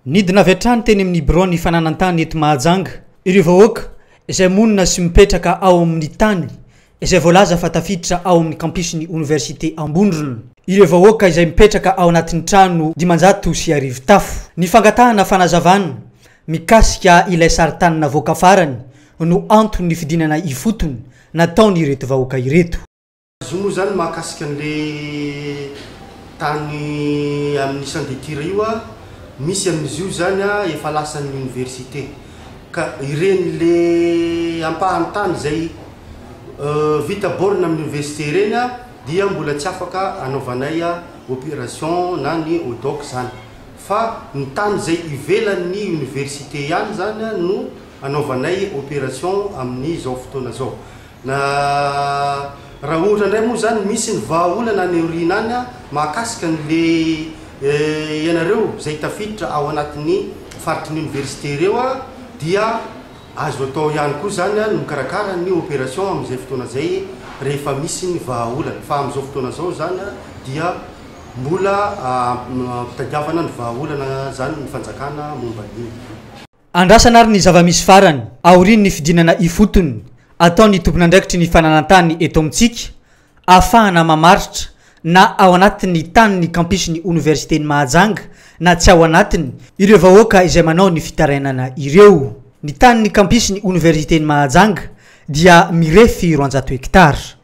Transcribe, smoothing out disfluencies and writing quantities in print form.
Nidina avy hatrany teny amin'ny biraon'ny fananan-tany eto Mahajanga ireo vahoaka izay monina sy mipetraka ao amin'ny tany izay voalaza fa tafiditra ao amin'ny campus-n'ny oniversite Ambondrona. Ireo vahoaka izay mipetraka ao anatin'ny trano 1500 tafo. Ny fangatahana fanazavana mikasika ilay sarintany navoaka farany no anton'ny fidinana ifotony nataon'ireto vahoaka ireto. Izy io moa izany mahakasika an'le tany amin'ny Sandetira io a, misy amin'izy io izany a efa lasan'ny université ka ireny le ampahan'ny tany izay vita borne amin'ny université ireny a dia mbola tsy afaka anaovanay opération na ny ODOC izany fa ny tany izay ivelan'ny université ihany izany no anaovanay opération amin'izao fotoana izao. Na raha ohatra indray moa izany misy ny vahaolana any aoriana any mahakasika an'le ianareo izay tafiditra ao anatin'ny faritry ny université ireo dia azo atao ihany koa izany ny mikarakara ny opération amin'izay fotoana izay rehefa misy ny vahaolana fa amin'izao fotoana izao izany dia mbola ampitadiavana ny vahaolana izany ny fanjakana momba an'iny. Andrasana ary ny zava-misy farany aorian'ny fidinana ifotony ataon'ny tompon'andraikitry ny fananan-tany eto amintsika ahafahana mamaritra na ao anatin'ny tanin'ny campus-n'ny oniversiten'i Mahajanga na tsy ao anatiny ireo vahoaka izay manao ny fitarainana ireo. Ny tanin'ny campus-n'ny oniversiten'i Mahajanga dia mirefy 200 hektara.